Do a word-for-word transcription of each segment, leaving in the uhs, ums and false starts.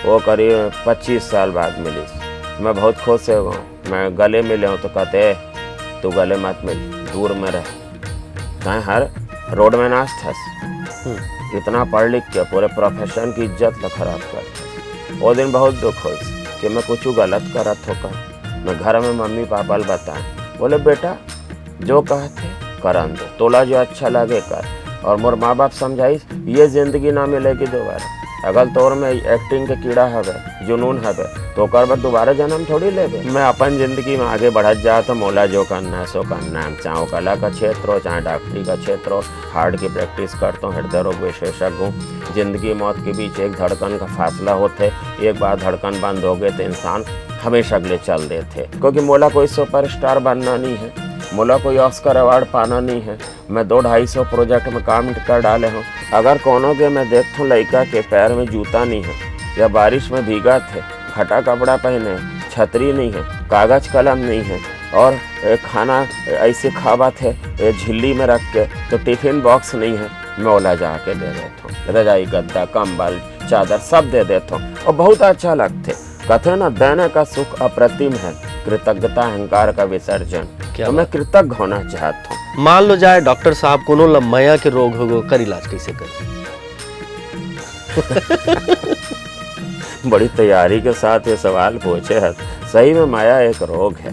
वो करीब पच्चीस साल बाद मिलिस। मैं बहुत खुश हो गया। मैं गले मिले हूँ तो कहते, "ए, तू गले मत मिल, दूर में रह।" तैं हर रोड में नाचथस, इतना पढ़ लिख के पूरे प्रोफेशन की इज्जत ला खराब करथस। वो दिन बहुत दुख होइस कि मैं कुछ गलत करत हो का। मैं घर में मम्मी पापा ला बताए, बोले, "बेटा, जो कहथे करन दे, तोला जो अच्छा लगे कर।" और मोर माँ बाप समझाइस, "ये जिंदगी ना मिलेगी दोबारा। अगर तोर में एक्टिंग के कीड़ा हवे, जुनून हवे, तो ओकर बर दोबारा जन्म थोड़ी लेबे।" मैं अपन जिंदगी में आगे बढ़त जात हूँ, मोला जो करना है सो करना है, चाहे वो कला का क्षेत्र हो, चाहे डॉक्टरी का क्षेत्र हो, हार्ट की प्रैक्टिस करता हूँ, हृदय रोग विशेषज्ञ हूँ। जिंदगी मौत के बीच एक धड़कन का फासला होथे, एक बार धड़कन बंद हो गए तो इंसान हमेशा के लिए चल देथे। क्योंकि मोला कोई सुपरस्टार बनना नहीं है, मोला कोई ऑस्कर अवार्ड पाना नहीं है। मैं दो ढाई सौ प्रोजेक्ट में काम कर डाले हूँ। अगर कोनो के मैं देखथूँ लइका के पैर में जूता नहीं है, या बारिश में भीगत है, फटा कपड़ा पहने, छतरी नहीं है, कागज कलम नहीं है, और ए, खाना ऐसे खावत है, ए, झिल्ली में रख के, तो टिफिन बॉक्स नहीं है, मैं ओला जाके दे देता हूँ। रजाई, गद्दा, कंबल, चादर सब दे देता हूँ और बहुत अच्छा लगथे। कहते हैं ना, देने का सुख अप्रतिम है, कृतज्ञता अहंकार का विसर्जन। क्या तो मैं बात। कृतज्ञ होना चाहता हूँ। मान लो जाए डॉक्टर साहब कोनो ल मया के रोग हो गो, कर इलाज कैसे कर? बड़ी तैयारी के साथ ये सवाल पूछे है। सही में मया एक रोग है।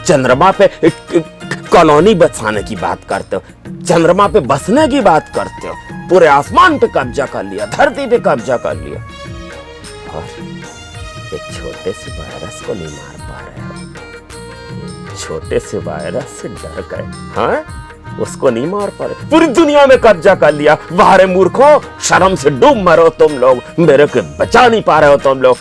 चंद्रमा पे एक, एक कॉलोनी बसाने की बात करते हो, चंद्रमा पे बसने की बात करते हो, पूरे आसमान पे कब्जा कर लिया, धरती पे कब्जा कर लिया, और एक छोटे से वायरस को नहीं मार पा रहे हो। छोटे से वायरस से डर गए, हाँ, उसको नहीं मार पा रहे, पूरी दुनिया में कब्जा कर लिया। वाह रे मूर्खों, शर्म से डूब मरो तुम लोग, मेरे को बचा नहीं पा रहे हो तुम लोग।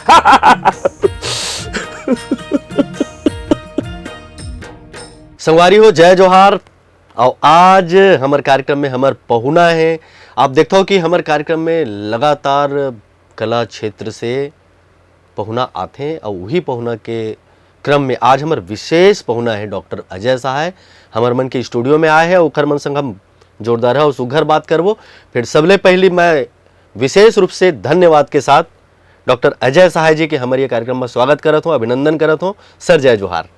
संगवारी हो, जय जोहार। और आज हमर कार्यक्रम में हमर पहुना है। आप देखता हो कि हमर कार्यक्रम में लगातार कला क्षेत्र से पहुना आथे और वही पहुना के क्रम में आज हमर विशेष पहुना है डॉक्टर अजय सहाय, हमर मन के स्टूडियो में आए हैं। ओकर मन संग हम जोरदार है और सुघर बात करबो। फिर सबले पहली मैं विशेष रूप से धन्यवाद के साथ डॉक्टर अजय सहाय जी के हमर ये कार्यक्रम में स्वागत करत हूँ, अभिनंदन करत हूँ। सर, जय जोहार।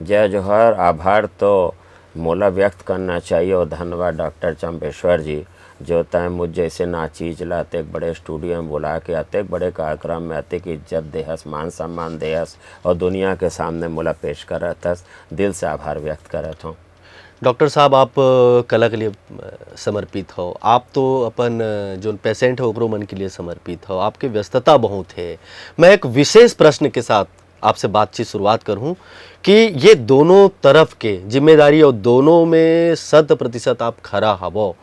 जय जोहार। आभार तो मोला व्यक्त करना चाहिए और धन्यवाद डॉक्टर चंपेश्वर जी, जो तय मुझ जैसे नाचीज ला अतेक बड़े स्टूडियो में बुला के अतेक बड़े कार्यक्रम में अतेक इज्जत देहस, मान सम्मान देहस और दुनिया के सामने मोला पेश करत हस। दिल से आभार व्यक्त करत हूँ। डॉक्टर साहब, आप, अ, कला के लिए, अ, समर्पित हो, आप तो अपन, अ, जोन पेशेंट है ओकरो मन के लिए समर्पित हो, आपके व्यस्तता बहुत है। मैं एक विशेष प्रश्न के साथ आपसे बातचीत शुरुआत करूँ कि ये दोनों तरफ के जिम्मेदारी और दोनों में शत प्रतिशत आप खरा हवो,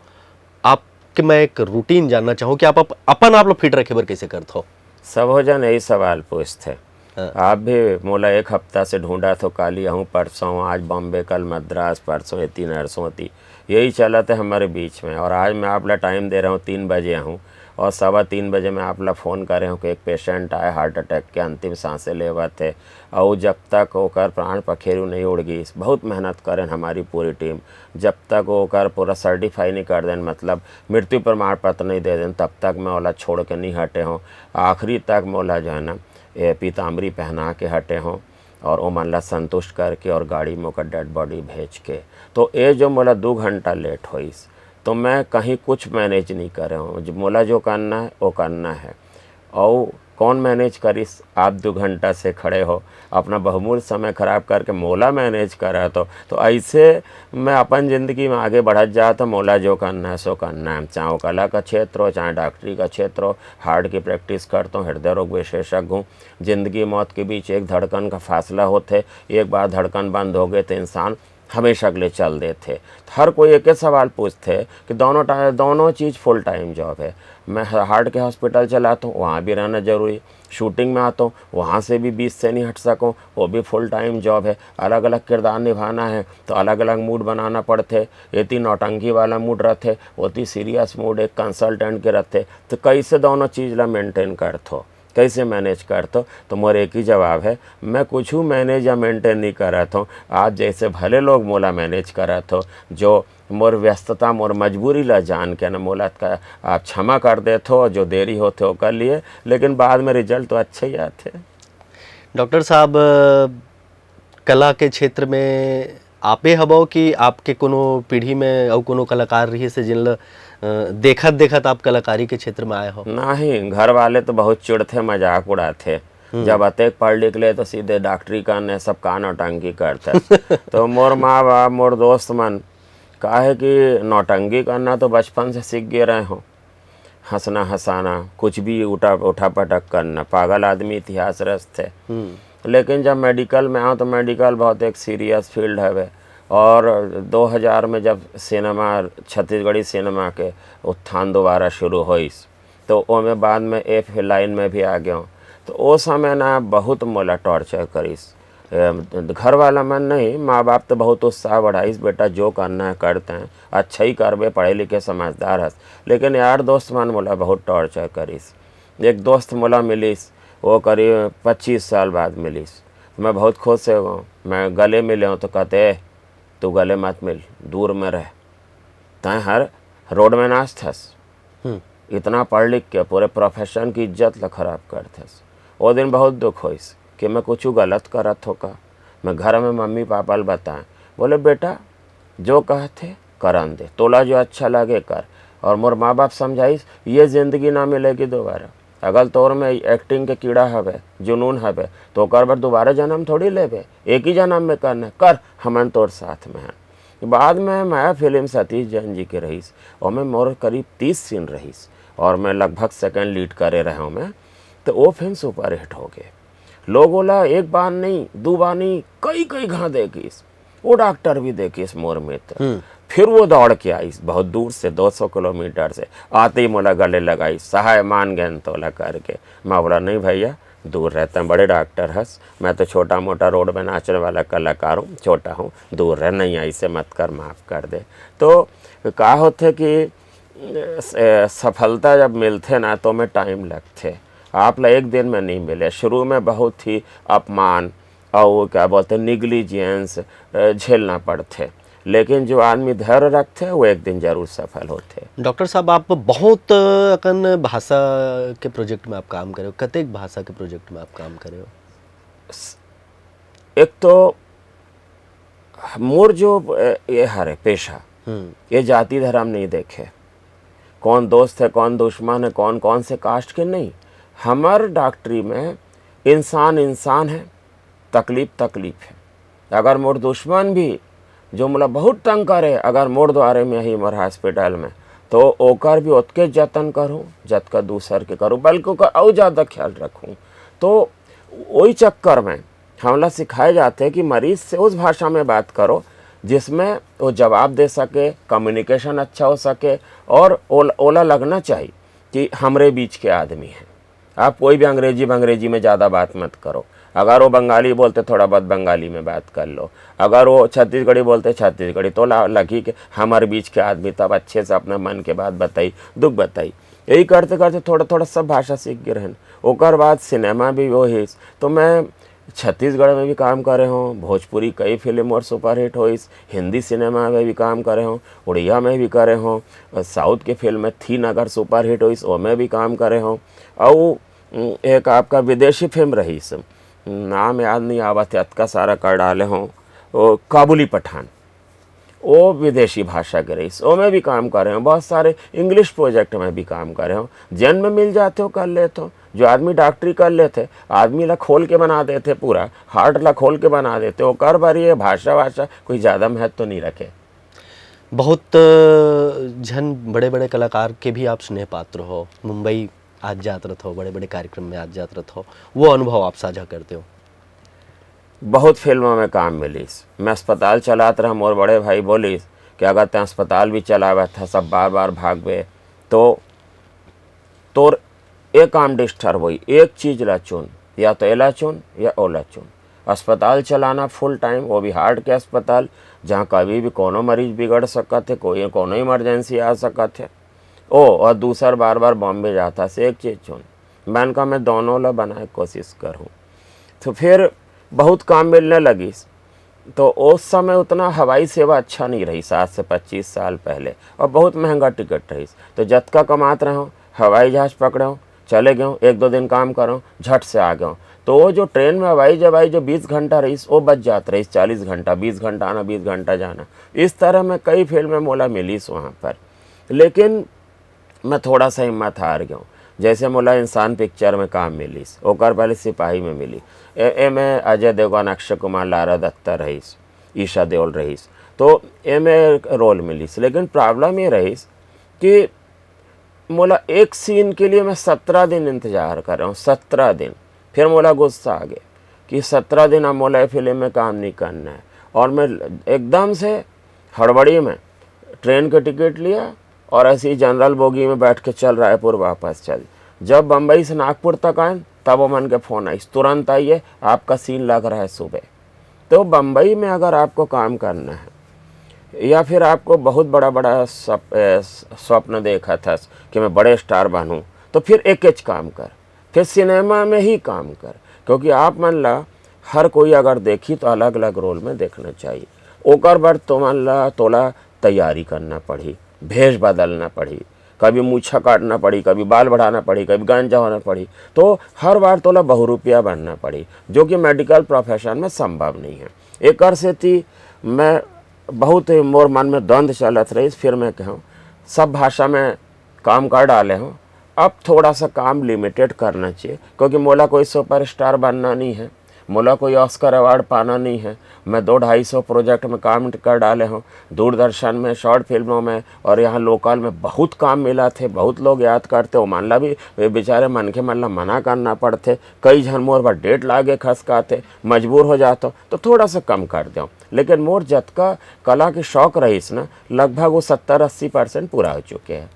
आपके मैं एक रूटीन जानना चाहूँ कि आप अप-, अपन आप ला फिट रखे बर कैसे करत हो? सबो जन यही सवाल पूछथे। हाँ। आप भी मोला एक हफ्ता से ढूंढत हो, काली आहूँ, परसों आहूँ, आज बॉम्बे, कल मद्रास, परसों एती नरसों ती, यही चलत है हमारे बीच में। और आज मैं आप ला टाइम दे रहा हूँ, तीन बजे आहूँ और सवा तीन बजे मैं आप ला फोन करे हूँ कि एक पेशेंट आए हार्ट अटैक के, अंतिम सांसें लेवत है, और जब तक ओकर प्राण पखेरु नहीं उड़ गई, बहुत मेहनत करें हमारी पूरी टीम, जब तक ओकर पूरा सर्टिफाई नहीं कर देन, मतलब मृत्यु प्रमाण पत्र नहीं दे देन, तब तक मैं ओला छोड़ के नहीं हटे हूँ। आखिरी तक मैं ओला जो है ना, ये पीताम्बरी पहना के हटे हूँ और ओमन ला संतुष्ट करके और गाड़ी में ओकर डेड बॉडी भेज के। तो ये जो मोला दो घंटा लेट होइस, तो मैं कहीं कुछ मैनेज नहीं करे हूँ। जो मोला जो करना है, वो करना है। और कौन मैनेज करिस? आप दो घंटा से खड़े हो, अपना बहुमूल्य समय खराब करके मोला मैनेज करत हो। तो ऐसे मैं अपन जिंदगी में आगे बढ़त जात हूँ। मोला जो करना है, सो करना है, चाहे वो कला का क्षेत्र हो, चाहे डॉक्टरी का क्षेत्र हो। हार्ट की प्रैक्टिस करता हूँ, हृदय रोग विशेषज्ञ हूँ। जिंदगी मौत के बीच एक धड़कन का फासला होथे, एक बार धड़कन बंद हो गए तो इंसान हमेशा के लिए चल देथे। तो हर कोई एक ही सवाल पूछथे कि दोनों टाइम, दोनों चीज़ फुल टाइम जॉब है। मैं ह-, हार्ट के हॉस्पिटल चलाता हूँ, वहाँ भी रहना जरूरी। शूटिंग में आता हूँ, वहाँ से भी बीच से नहीं हट सकूँ, वो भी फुल टाइम जॉब है। अलग अलग किरदार निभाना है तो अलग अलग मूड बनाना पड़थे। एती नौटंकी वाला मूड रहथे, ओती सीरियस मूड एक कंसल्टेंट के रहथे। तो कैसे दोनों चीज़ ला मेंटेन करथो, कैसे मैनेज करथो? तो मोर एक ही जवाब है, मैं कुछ मैनेज या मेंटेन नहीं करत हूँ। आप जैसे भले लोग मोला मैनेज करत हो, जो मोर व्यस्तता, मोर मजबूरी ला जान के ना मोला का आप क्षमा कर देथो जो देरी होथे ओकर लिए, लेकिन बाद में रिजल्ट तो अच्छा ही आथे। डॉक्टर साहब, कला के क्षेत्र में आपे हवो कि आपके कोनो पीढ़ी में अउ कोनो कलाकार रहिस हे जिन ल देखत देखत आप कलाकारी के क्षेत्र में आए हो? नहीं, घर वाले तो बहुत चिढ़थे, मजाक उड़ाथे। जब अतेक पढ़ लिख ले तो सीधे डॉक्टरी करने सब का नौटंकी करथे। तो मोर माँ बाप, मोर दोस्त मन, काहे कि नौटंकी करना तो बचपन से सीख गे रहे हो, हंसना हंसाना, कुछ भी उठा उठा पटक करना, पागल आदमी इतिहास रचथे। लेकिन जब मेडिकल में आओ तो मेडिकल बहुत एक सीरियस फील्ड हवे। और दो हज़ार में जब सिनेमा, छत्तीसगढ़ी सिनेमा के उत्थान दोबारा शुरू होइस, तो ओमे बाद में ए लाइन में भी आ गया। तो ओ समय ना बहुत मोला टॉर्चर करिस। घर वाला मन नहीं, माँ बाप तो बहुत उत्साह बढ़ाइस, बेटा जो करना है करते हैं, अच्छा ही करबे, पढ़े लिखे समझदार हस। लेकिन यार दोस्त मन मोला बहुत टॉर्चर करिस। एक दोस्त मोला मिलिस, वो करीब पच्चीस साल बाद मिलिस। मैं बहुत खुश हो गया। मैं गले मिले हूँ तो कहते, "ए, तू गले मत मिल, दूर में रह, तैं हर रोड में नाचथस, इतना पढ़ लिख के पूरे प्रोफेशन की इज्जत ला खराब करथस।" वो दिन बहुत दुख होइस कि मैं कुछ गलत करत हो का। मैं घर में मम्मी पापा ल बताएं, बोले, "बेटा जो कहथे करन दे, तोला जो अच्छा लगे कर।" और मोर माँ बाप समझाइस, "ये जिंदगी ना मिलेगी दोबारा। अगर तोर में एक्टिंग के कीड़ा हवे, जुनून हवे, तो ओकर बर दोबारा जन्म थोड़ी लेबे, एक ही जन्म में करना, कर, हमन तोर साथ में हैं।" बाद में मैं फिल्म सतीश जैन जी के रहिस, ओमे मोर करीब तीस सीन रहिस और मैं लगभग सेकंड लीड करे रहे हूँ मैं। तो वो फिल्म सुपरहिट हो गए। लोग ओला एक बार नहीं, दू बार नहीं, कई कई घा देखिस। वो डॉक्टर भी देखिस मोर मित्र। फिर वो दौड़ के आइस बहुत दूर से, दो सौ किलोमीटर से, आते ही मोला गले लगाइस, "सहाय मान गेन तोला" करके। मैं बोला, "नहीं भैया, दूर रहते हैं, बड़े डॉक्टर हस, मैं तो छोटा मोटा रोड में नाचने वाला कलाकार हूँ, छोटा हूँ, दूर रह, नहीं ऐसे मत कर, माफ़ कर दे।" तो का होथे कि स-, सफलता जब मिलथे ना तो में टाइम लगथे, आप ला एक दिन में नहीं मिले। शुरू में बहुत ही अपमान और क्या बोलते हैं, निग्लिजेंस, अ, झेलना पड़थे, लेकिन जो आदमी धैर्य रखथे वो एक दिन जरूर सफल होथे। डॉक्टर साहब, आप बहुत अकन भाषा के प्रोजेक्ट में आप काम करे हो, कतेक भाषा के प्रोजेक्ट में आप काम करे हो? एक तो मोर जो, अ, ये हरे पेशा, हम्म। ये जाति धर्म नहीं देखे, कौन दोस्त है, कौन दुश्मन है, कौन कौन से कास्ट के, नहीं। हमर डॉक्टरी में इंसान इंसान है, तकलीफ तकलीफ है। अगर मोर दुश्मन भी जो मोला बहुत तंग करे, अगर मोर द्वारे में ही मोर हॉस्पिटल में, तो ओकर भी ओतके जतन करूँ जतका दूसर के करूँ, बल्कि ओकर अउ ज़्यादा ख्याल रखूँ। तो वही चक्कर में हमला सिखाए जाते हैं कि मरीज से उस भाषा में बात करो जिसमें वो जवाब दे सके, कम्युनिकेशन अच्छा हो सके और ओल-, ओला लगना चाहिए कि हमरे बीच के आदमी हैं। आप कोई भी अंग्रेजी बंग्रेजी में ज़्यादा बात मत करो। अगर वो बंगाली बोलते, थोड़ा बहुत बंगाली में बात कर लो। अगर वो छत्तीसगढ़ी बोलते, छत्तीसगढ़ी, तो ला-, लगी कि हमारे बीच के आदमी, तब अच्छे से अपना मन के बात बताई, दुख बताई। यही करते करते थोड़ा थोड़ा सब भाषा सीख गए रहन। ओकर बाद सिनेमा भी वो ही। तो मैं छत्तीसगढ़ में भी काम करे हूँ, भोजपुरी कई फिल्म और सुपरहिट होइस, हिंदी सिनेमा में भी काम करे हूँ, उड़िया में भी करे हूँ, साउथ के फिल्म में थी नगर सुपरहिट होइस, ओमे भी काम करे हूँ। अउ, उम, एक आपका विदेशी फिल्म रहिस, नाम याद नहीं आवत है, अतका सारा कर डाले हूँ, वो काबुली पठान, वो विदेशी भाषा के रहिस, ओमे भी काम करे हूँ। बहुत सारे इंग्लिश प्रोजेक्ट में भी काम करे हूँ। जेन में मिल जाते हो, कर लेते हो। जो आदमी डॉक्टरी कर लेथे, आदमी ला खोल के बना देथे, पूरा हार्ट ला खोल के बना देथे, ओकर बर ये भाषा वाषा कोई ज़्यादा महत्व तो नहीं रखे। बहुत, अ, झन बड़े बड़े कलाकार के भी आप स्नेह पात्र हो। मुंबई आज जात रहत हो, बड़े बड़े कार्यक्रम में आज जात रहत हो, वो अनुभव आप साझा करते हो? बहुत फिल्मों में काम मिलिस। मैं अस्पताल चलात रहा, मोर बड़े भाई बोलिस कि अगर तैं अस्पताल भी चलावत ह, सब बार बार भागबे, तो तोर ए काम डिस्टर्ब होई। एक चीज ला चुन, या तो एला चुन या ओला चुन। अस्पताल चलाना फुल टाइम, वो भी हार्ट के अस्पताल, जहाँ कभी भी कोनो मरीज बिगड़ सकत है, कोई कोनो इमरजेंसी आ सकत है। ओ, और दूसर बार बार बॉम्बे जाता से एक चीज चुन। मैंने कहा, मैं दोनों ला बनाए कोशिश करूँ। तो फिर बहुत काम मिलने लगिस। तो उस समय उतना हवाई सेवा अच्छा नहीं रहिस, आज से पच्चीस साल पहले, और बहुत महंगा टिकट रहिस। तो जतका कमात रहेंव, हवाई जहाज पकड़ेंव, चले गेंव, एक दो दिन काम करेंव, झट से आ गेंव। तो वो जो ट्रेन में हवाई जवाई जो बीस घंटा रहिस, वो बच जात रहिस, चालीस घंटा, बीस घंटा आना, बीस घंटा जाना। इस तरह में कई फिल्में मोला मिलिस वहाँ पर, लेकिन मैं थोड़ा सा हिम्मत हार गेंव। जैसे मोला इंसान पिक्चर में काम मिलिस, ओकर पहले सिपाही में मिली। ए, एमे अजय देवगन, अक्षय कुमार, लारा दत्ता रहिस, ईशा देओल रहिस, तो एमे रोल मिलिस। लेकिन प्रॉब्लम ये रहिस कि मोला एक सीन के लिए मैं सत्रह दिन इंतजार करेंव, सत्रह दिन। फिर मोला गुस्सा आ गया कि सत्रह दिन अब मोला ये फिल्म में काम नहीं करना है। और मैं एकदम से हड़बड़ी में ट्रेन के टिकट लिया और ऐसे ही जनरल बोगी में बैठ के चल रायपुर वापस चल। जब बम्बई से नागपुर तक आए, तब ओमन के फोन आइस, "तुरंत आइए, आपका सीन लग रहा है सुबह।" तो बम्बई में अगर आपको काम करना है या फिर आपको बहुत बड़ा बड़ा सप-, ए, स्वप्न देखत हस कि मैं बड़े स्टार बनूं, तो फिर एकेच काम कर, फिर सिनेमा में ही काम कर, क्योंकि आप मन ला हर कोई अगर देखी तो अलग अलग रोल में देखना चाहिए। ओकर बर तुमन ला, तोला तैयारी करना पड़ही, भेष बदलना पड़ही, कभी मूछा काटना पड़ही, कभी बाल बढ़ाना पड़ही, कभी गंजा होना पड़ही। तो हर बार तोला बहुरूपिया बनना पड़ही, जो कि मेडिकल प्रोफेशन में संभव नहीं है। एकर सेती मैं बहुत ही, मोर मन में द्वंद चलत रहिस। फिर मैं कहूँ, सब भाषा में काम कर डाले हूँ, अब थोड़ा सा काम लिमिटेड करना चाहिए, क्योंकि मोला कोई सुपरस्टार बनना नहीं है, मोला कोई ऑस्कर अवार्ड पाना नहीं है। मैं दो ढाई सौ प्रोजेक्ट में काम कर डाले हूँ, दूरदर्शन में, शॉर्ट फिल्मों में, और यहाँ लोकल में बहुत काम मिलथे, बहुत लोग याद करथे। ओमन ला भी, वे बेचारे मनखे मन ला मना करना पड़थे, कई झन मोर बर डेट लागे खसकाथे, मजबूर हो जाथों, तो थोड़ा सा कम कर देंव। लेकिन मोर जतका कला के शौक रहिस ना, लगभग वो सत्तर अस्सी परसेंट पूरा हो चुके हे।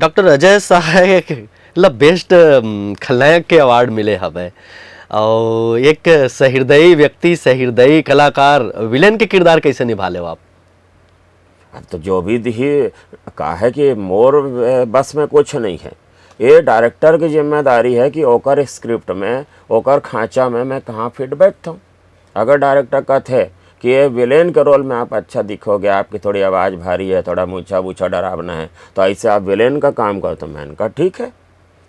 डॉक्टर अजय सहाय ला बेस्ट खलनायक के अवार्ड मिले हवय, और एक सहृदयी व्यक्ति, सहृदयी कलाकार विलेन के किरदार कइसे निभा लेव आप? अब तो जो भी दिही, का है कि मोर, ए, बस में कुछ नहीं है। ये डायरेक्टर की जिम्मेदारी है कि ओकर स्क्रिप्ट में, ओकर खांचा में मैं कहाँ फिट बैठता हूँ। अगर डायरेक्टर कहते हैं कि ये विलेन के रोल में आप अच्छा दिखोगे, आपकी थोड़ी आवाज़ भारी है, थोड़ा मूछा बूछा डरावना है, तो ऐसे आप विलेन का काम करो, तो मैंने कहा, "ठीक है।"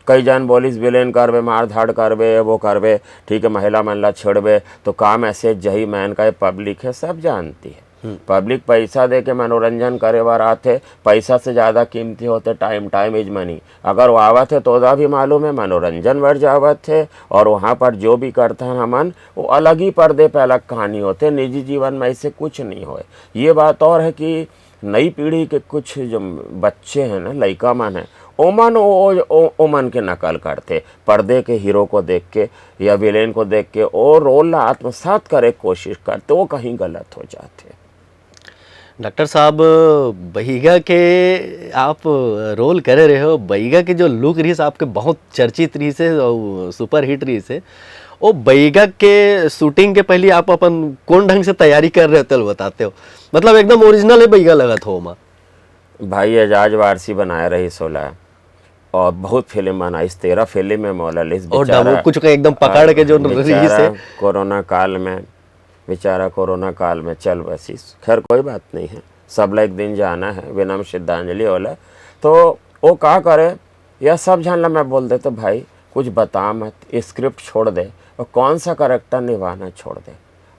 कई जन बोलिस, "विलेन करबे, मार धाड़ करबे, वो करबे, ठीक है, महिला मन ला छेड़बे, तो काम ऐसे जही।" मैंने कहा, "पब्लिक है, सब जानती है।" पब्लिक पैसा दे के मनोरंजन करे बर आथे, पैसा से ज़्यादा कीमती होथे टाइम। Time is money। अगर वो आवत हे तो ओला भी मालूम है, मनोरंजन बर जावत हे, और वहाँ पर जो भी करथन हमन, वो अलग ही पर्दे पे अलग कहानी होथे, निजी जीवन में ऐसे कुछ नहीं होए। ये बात और है कि नई पीढ़ी के कुछ जो बच्चे हैं ना, लइका मन हैं, ओमन ओ, ओ, ओ, ओमन के नकल करथे, पर्दे के हीरो को देख के या विलेन को देख के ओ रोल ला आत्मसात करे के कोशिश करथे, वो कहीं गलत हो जाथे। डॉक्टर साहब, बइगा के आप रोल करे रहे हो, बइगा के जो लुक रहिस आपके बहुत चर्चित रहिस हे और सुपर हिट रहिस हे। ओ बइगा के शूटिंग के पहले आप अपन कौन ढंग से तैयारी कर रहे हो, तेल बताते हो, मतलब एकदम ओरिजिनल है बइगा लगत हो ओमा। भाई एजाज वारसी बनाए रहिस ओला, और बहुत फिल्म बनाइस, तेरह फिल्म में मोला लिस। और बेचारा, डबो कुछ का एकदम पकड़ के जो रहिस बेचारा हे। कोरोना काल में, बेचारा कोरोना काल में चल बसिस। खैर, कोई बात नहीं है, सबला एक दिन जाना है, विनम्र श्रद्धांजलि ओला। तो वो का करे, यह सब झन ला मैं बोल देते, "भाई, कुछ बता मत, स्क्रिप्ट छोड़ दे और कौन सा कैरेक्टर निभाना छोड़ दे,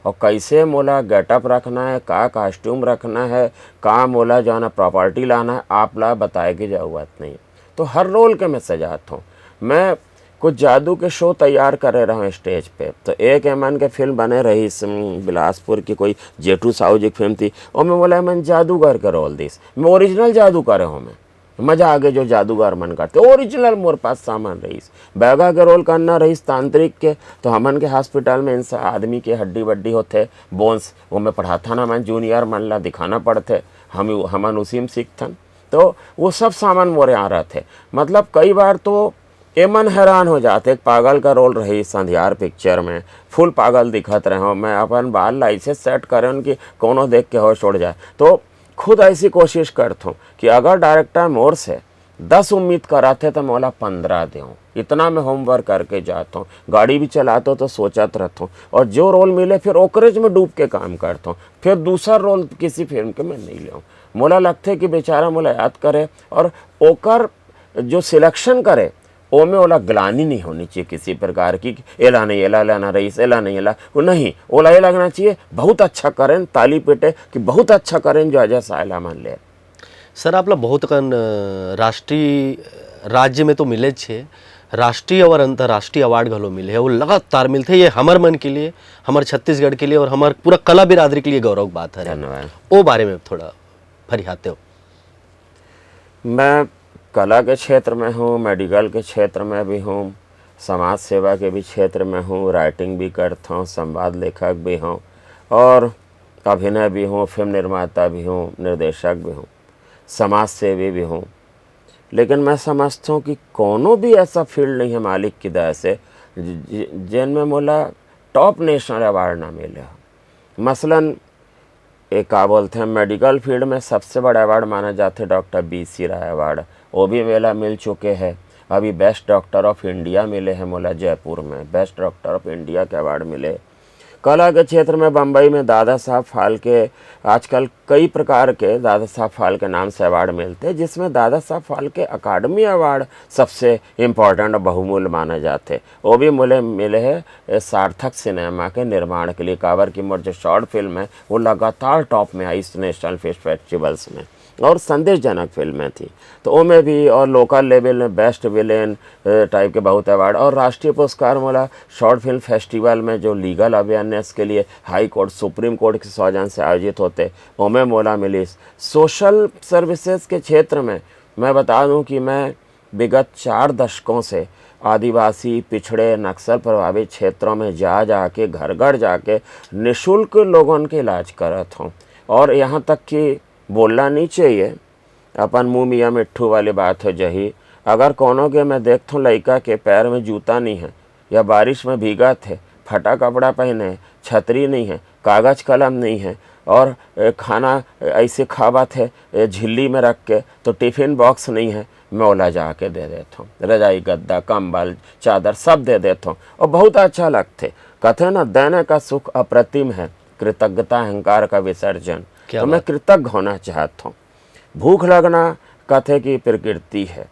और कैसे मोला गेटअप रखना है, का कॉस्ट्यूम रखना है, का मोला जो है ना प्रॉपर्टी लाना है, आप ला बताए की जरूरत नहीं।" तो हर रोल के मैं सजात हूँ। मैं कुछ जादू के शो तैयार करे रहा स्टेज पे, तो एक एमन के फिल्म बने रहिस, बिलासपुर की कोई जेठू साहू जी की फिल्म थी, ओमे मोला एमन जादूगर के रोल दिस। मैं ओरिजिनल जादू करे हूँ मैं। मजा आगे जो जादूगर मन करथे, ओरिजिनल मोर पास सामान रहिस। बैगा के रोल करना रहिस तांत्रिक के, तो हमन के हॉस्पिटल में इंसान, आदमी के हड्डी वड्डी होथे, बोन्स, ओमे पढ़ाथन हमन, जूनियर मन ला दिखाना पड़थे, हम, हमन उसी में सीखथन। तो वो सब सामान मोरे यहाँ रहथे। मतलब कई बार तो एमन हैरान हो जाथे, एक पागल का रोल रहिस अंधियार पिक्चर में, फुल पागल दिखत रहे हों, मैं अपन बाल ला ऐसे सेट करे हों कि कोनो देख के होश उड़ जाए। तो खुद ऐसी कोशिश करथों कि अगर डायरेक्टर मोर से दस उम्मीद कराथे तो मोला पंद्रह देव, इतना मैं होमवर्क करके जाता हूँ, गाड़ी भी चलाता हूँ तो सोचत रहता हूँ, और जो रोल मिले फिर ओकरेज में डूब के काम करता हूँ, फिर दूसरा रोल किसी फिल्म के मैं नहीं लेऊँ। मोला लगथे कि बेचारा मोला याद करे और ओकर जो सिलेक्शन करे, ओमे ओला ग्लानि नहीं होनी चाहिए किसी प्रकार की, कि एला नहीं, एला लेना रहीस, एला नहीं, एला, वो नहीं, ओला ये लगना चाहिए, बहुत अच्छा करेन, ताली पीटे कि बहुत अच्छा करेन जो अजय सायला मन ले। सर, आप ला बहुत कन, अ, राष्ट्रीय, राज्य में तो मिले छे, राष्ट्रीय और अंतर्राष्ट्रीय अवार्ड घलो मिले हे, वो लगातार मिलथे। ये हमर मन के लिए, हमर छत्तीसगढ़ के लिए और हमर पूरा कला बिरादरी के लिए गौरव के बात हरे। धन्यवाद। ओ बारे में थोड़ा फरियाते हो। मैं कला के क्षेत्र में हूँ, मेडिकल के क्षेत्र में भी हूँ, समाज सेवा के भी क्षेत्र में हूँ, राइटिंग भी करता हूँ, संवाद लेखक भी हूँ और अभिनय भी हूँ, फिल्म निर्माता भी हूँ, निर्देशक भी हूँ, समाज सेवी भी हूँ। लेकिन मैं समझता हूँ कि कोनो भी ऐसा फील्ड नहीं है मालिक की दया से, जि-, जि-, जिनमें मोला टॉप नेशनल अवार्ड ना मिले हो। मसलन, ये का बोलते हैं, मेडिकल फील्ड में सबसे बड़ा अवार्ड माना जाते डॉक्टर बी सी राय अवार्ड, वो भी मोला मिल चुके हैं। अभी बेस्ट डॉक्टर ऑफ इंडिया मिले हैं मोला जयपुर में, बेस्ट डॉक्टर ऑफ इंडिया के अवार्ड मिले। कला के क्षेत्र में बंबई में दादा साहब फाल्के, आजकल कई प्रकार के दादा साहब फाल्के नाम से अवार्ड मिलते हैं, जिसमें दादा साहब फाल्के अकादमी अवार्ड सबसे इम्पोर्टेंट और बहुमूल्य माना जाते। वो भी मिले मिले है ए, सार्थक सिनेमा के निर्माण के लिए, काबर कि मोर जो शॉर्ट फिल्म है वो लगातार टॉप में आई नेशनल फिल्म फेस्टिवल्स में, और संदेशजनक फिल्में थी। तो ओमे भी और लोकल लेवल में बेस्ट विलेन टाइप के बहुत अवार्ड और राष्ट्रीय पुरस्कार मोला शॉर्ट फिल्म फेस्टिवल में जो लीगल अवेयरनेस के लिए हाई कोर्ट, सुप्रीम कोर्ट के सौजन से आयोजित होते, ओमे मोला मिली। सोशल सर्विसेज के क्षेत्र में मैं बता दूं कि मैं विगत चार दशकों से आदिवासी, पिछड़े, नक्सल प्रभावित क्षेत्रों में जा जा के, घर घर जाके निशुल्क लोगों के इलाज करत हूँ। और यहाँ तक कि बोलना नहीं चाहिए, अपन मुंह मियाँ मिट्ठू वाली बात हो जही। अगर कोनो के मैं देखथों लइका के पैर में जूता नहीं है या बारिश में भीगत है, फटा कपड़ा पहने है, छतरी नहीं है, कागज कलम नहीं है और ए, खाना ऐसे खावत है ए, झिल्ली में रख के, तो टिफिन बॉक्स नहीं है, मैं ओला जाके दे देथों। रजाई, गद्दा, कंबल, चादर सब दे देथों और बहुत अच्छा लगथे। कथे ना, देने का सुख अप्रतिम है, कृतज्ञता अहंकार का विसर्जन। क्या तो मैं बात। कृतज्ञ होना चाहत हूँ। भूख लगना कथे की प्रकृति है,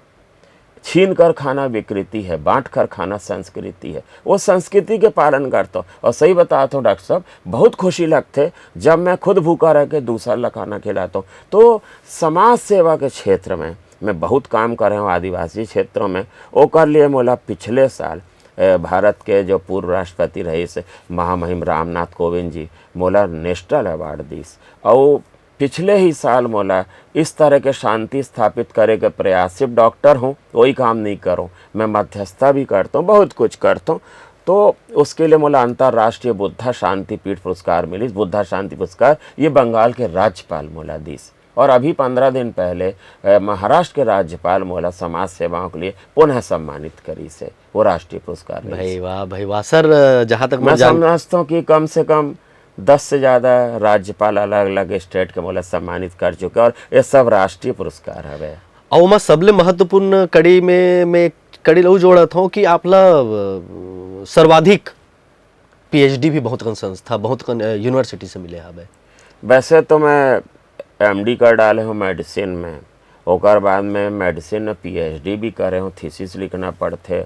छीन कर खाना विकृति है, बांट कर खाना संस्कृति है। वो संस्कृति के पालन करता हूँ। और सही बताता हूँ डॉक्टर साहब, बहुत खुशी लगथे जब मैं खुद भूखा रह के दूसर ला खाना खिलाता हूँ। तो समाज सेवा के क्षेत्र में मैं बहुत काम करे हूँ आदिवासी क्षेत्रों में। ओकर लिए मोला पिछले साल ए, भारत के जो पूर्व राष्ट्रपति रहिस महामहिम रामनाथ कोविंद जी मोला नेशनल अवार्ड दिस। और पिछले ही साल मोला इस तरह के शांति स्थापित करे के प्रयास, सिर्फ डॉक्टर हूँ, वही काम नहीं करूँ, मैं मध्यस्थता भी करता हूँ, बहुत कुछ करता हूँ। तो उसके लिए मोला अंतर्राष्ट्रीय बुद्धा शांति पीठ पुरस्कार मिलिस। बुद्धा शांति पुरस्कार ये बंगाल के राज्यपाल मोला दिस। और अभी पंद्रह दिन पहले, अ, महाराष्ट्र के राज्यपाल मोला समाज सेवाओं के लिए पुनः सम्मानित करिस हे, वो राष्ट्रीय पुरस्कार रहिस। भाई वाह, भाई वाह। सर, अ, जहाँ तक मैं मोर जान- समझता हूँ कि कम से कम दस से ज्यादा राज्यपाल अलग-अलग स्टेट के मोला सम्मानित कर चुके हैं और ये सब राष्ट्रीय पुरस्कार हवे। अउ ओमा सबले महत्वपूर्ण कड़ी में, में कड़ी लऊ जोड़त हूँ कि आप ला, अ, सर्वाधिक पी एच डी भी बहुत कन संस्था, बहुत कन, अ, यूनिवर्सिटी से मिले हवे। वैसे तो मैं एम डी कर डाले हूँ मेडिसिन में, ओकर बाद में मेडिसिन में पी एच डी भी करे हूँ, थीसिस लिखना पड़थे,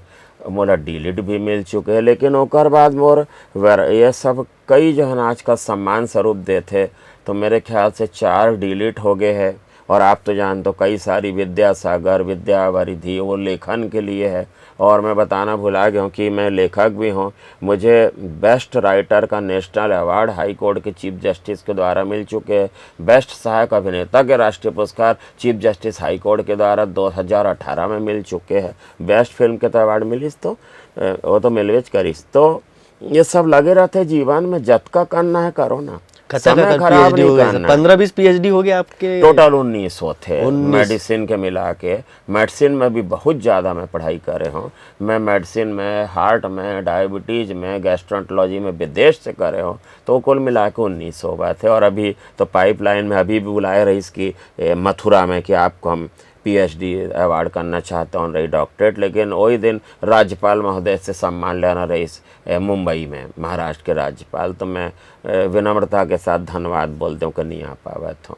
मोला डी लिट भी मिल चुके हे, लेकिन ओकर बाद मोर वर-, ये सब कई जो है ना आजकल सम्मान स्वरूप देथे, तो मेरे ख्याल से चार डी लिट हो गए हे। और आप तो जानते हो, कई सारी विद्यासागर, विद्यावारिधि, वो लेखन के लिए है। और मैं बताना भुला गया हूँ कि मैं लेखक भी हूँ। मुझे बेस्ट राइटर का नेशनल अवार्ड हाई कोर्ट के चीफ जस्टिस के द्वारा मिल चुके हैं। बेस्ट सहायक अभिनेता के राष्ट्रीय पुरस्कार चीफ जस्टिस हाई कोर्ट के द्वारा दो हज़ार अठारह में मिल चुके हैं। बेस्ट फिल्म के तो अवार्ड मिलिस, तो अ, वो तो मिलवेच करिस। तो ये सब लगे रहते जीवन में, जतका करना है करो ना। कतका समय कतका खराब पी एच डी नहीं हो गए? करना है। पन्द्रह बीस पी एच डी हो गए आपके? टोटल उन्नीस होते हैं, उन्नीस। मेडिसिन के मिला के। मेडिसिन में भी बहुत ज़्यादा मैं पढ़ाई करे हूँ। मैं मेडिसिन में, हार्ट में, डायबिटीज में, गैस्ट्रोएंटरोलॉजी में विदेश से करे हूँ, तो कुल मिला के उन्नीस हो गए थे। और अभी तो पाइपलाइन में अभी भी बुलाए रहिस कि, ए, मथुरा में कि आपको हम पीएचडी अवार्ड करना चाहता हूँ, रही डॉक्टरेट, लेकिन वही दिन राज्यपाल महोदय से सम्मान लेना रहिस, ए, मुंबई में महाराष्ट्र के राज्यपाल। तो मैं, ए, विनम्रता के साथ धन्यवाद बोलते हूँ कि नहीं आ पावत हूँ।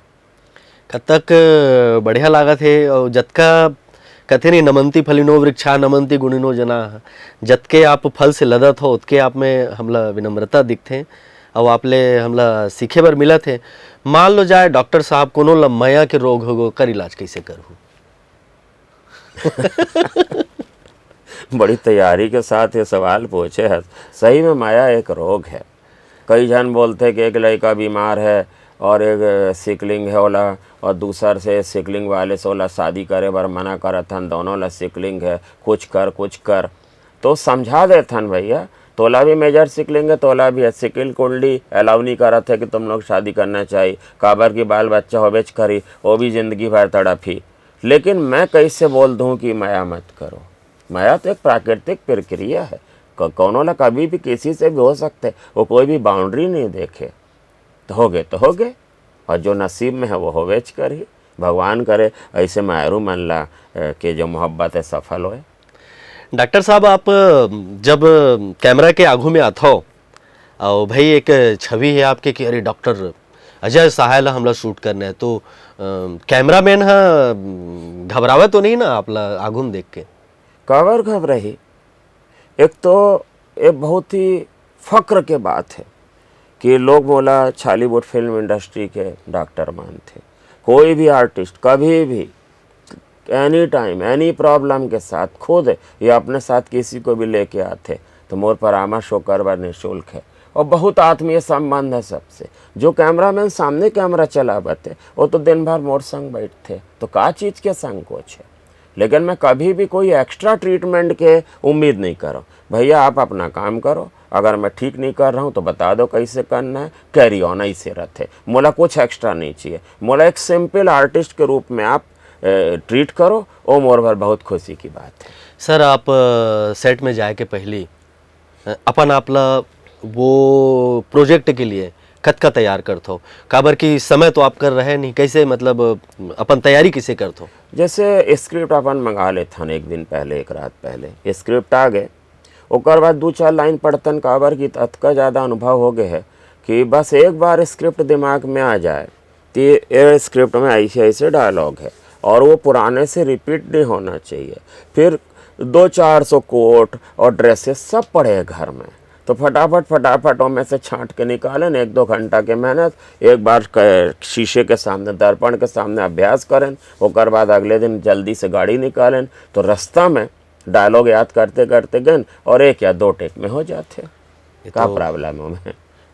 कतक बढ़िया लागत हे। अउ जतका कथे नहीं, नमंती फलिनो वृक्षा नमंती गुणिनो जना, जतके आप फल से लदत हो, ओतके आप में हमला विनम्रता दिखथे, अउ आप ले हमला सीखे बर मिलत हे। मान लो जाए डॉक्टर साहब कोनो ल मया के रोग हो गो, कर इलाज कैसे करहू? बड़ी तैयारी के साथ ये सवाल पूछे है। सही में माया एक रोग है। कई झन बोलते कि एक लड़का बीमार है और एक सिकलिंग है ओला, और दूसर से सिकलिंग वाले से ओला शादी करे बर मना करत हन, दोनों ला सिकलिंग है, कुछ कर कुछ कर। तो समझा देथन भैया, तोला भी मेजर सिकलिंग है, तोला भी है, सिकल कुंडली अलाउ नहीं करत है कि तुम लोग शादी करना चाहिए, काबर की बाल बच्चा होबेच करी, वो भी जिंदगी भर तड़पही। लेकिन मैं कैसे बोल दूं कि मया मत करो? मया तो एक प्राकृतिक प्रक्रिया है, क- कौनो ला कभी भी किसी से भी हो सकते, वो कोई भी बाउंड्री नहीं देखे। तो हो गए तो हो गए, और जो नसीब में है वो होवेच करही। भगवान करे ऐसे मायरू मन ला, अ, के जो मोहब्बत है सफल होए। डॉक्टर साहब, आप जब कैमरा के आगू में आथो, और भाई एक छवि है आपके कि अरे डॉक्टर अजय सहाय ला हमला शूट करना है, तो कैमरामैन हा घबरावे तो नहीं ना आप ला आगू में देख के? काबर घबराही? एक तो ये बहुत ही फक्र के बात है कि लोग मोला छॉलीवुड फिल्म इंडस्ट्री के डॉक्टर मानथे। कोई भी आर्टिस्ट कभी भी एनी टाइम एनी प्रॉब्लम के साथ खुद या अपने साथ किसी को भी लेके आथे तो मोर परामर्श ओकर बर निःशुल्क है। और बहुत आत्मीय संबंध है सबसे। जो कैमरामैन सामने कैमरा चलावत है, वो तो दिन भर मोर संग बैठथे, तो का चीज के संकोच है? लेकिन मैं कभी भी कोई एक्स्ट्रा ट्रीटमेंट के उम्मीद नहीं करूँ। भैया, आप अपना काम करो, अगर मैं ठीक नहीं कर रहा हूँ तो बता दो कैसे करना है, कैरी ऑन ऐसे रहते। मोला कुछ एक्स्ट्रा नहीं चाहिए, मोला एक सिंपल आर्टिस्ट के रूप में आप ट्रीट करो, वो मोर भर बहुत खुशी की बात है। सर, आप सेट में जाए के पहली अपन आप ला वो प्रोजेक्ट के लिए कतका तैयार करथो? काबर कि समय तो आप कर रहे नहीं, कैसे, मतलब, अपन तैयारी किसे करथो? जैसे स्क्रिप्ट अपन मंगा लेथन एक दिन पहले, एक रात पहले स्क्रिप्ट आ गए, ओकर बाद दू चार लाइन पढ़तन, काबर कि अतका ज़्यादा अनुभव हो गए है कि बस एक बार स्क्रिप्ट दिमाग में आ जाए तो ये स्क्रिप्ट में ऐसे ऐसे डायलॉग है और वो पुराने से रिपीट नहीं होना चाहिए। फिर दो चार सौ कोट और ड्रेसेस सब पड़े हैं घर में, तो फटाफट फटाफट ओमे से छांट के निकालें। एक दो घंटा के मेहनत, एक बार क- शीशे के सामने, दर्पण के सामने अभ्यास करें, ओकर बाद अगले दिन जल्दी से गाड़ी निकालें। तो रास्ता में डायलॉग याद करते करते गन और एक या दो टेक में हो जाते। का तो प्रॉब्लम हो में?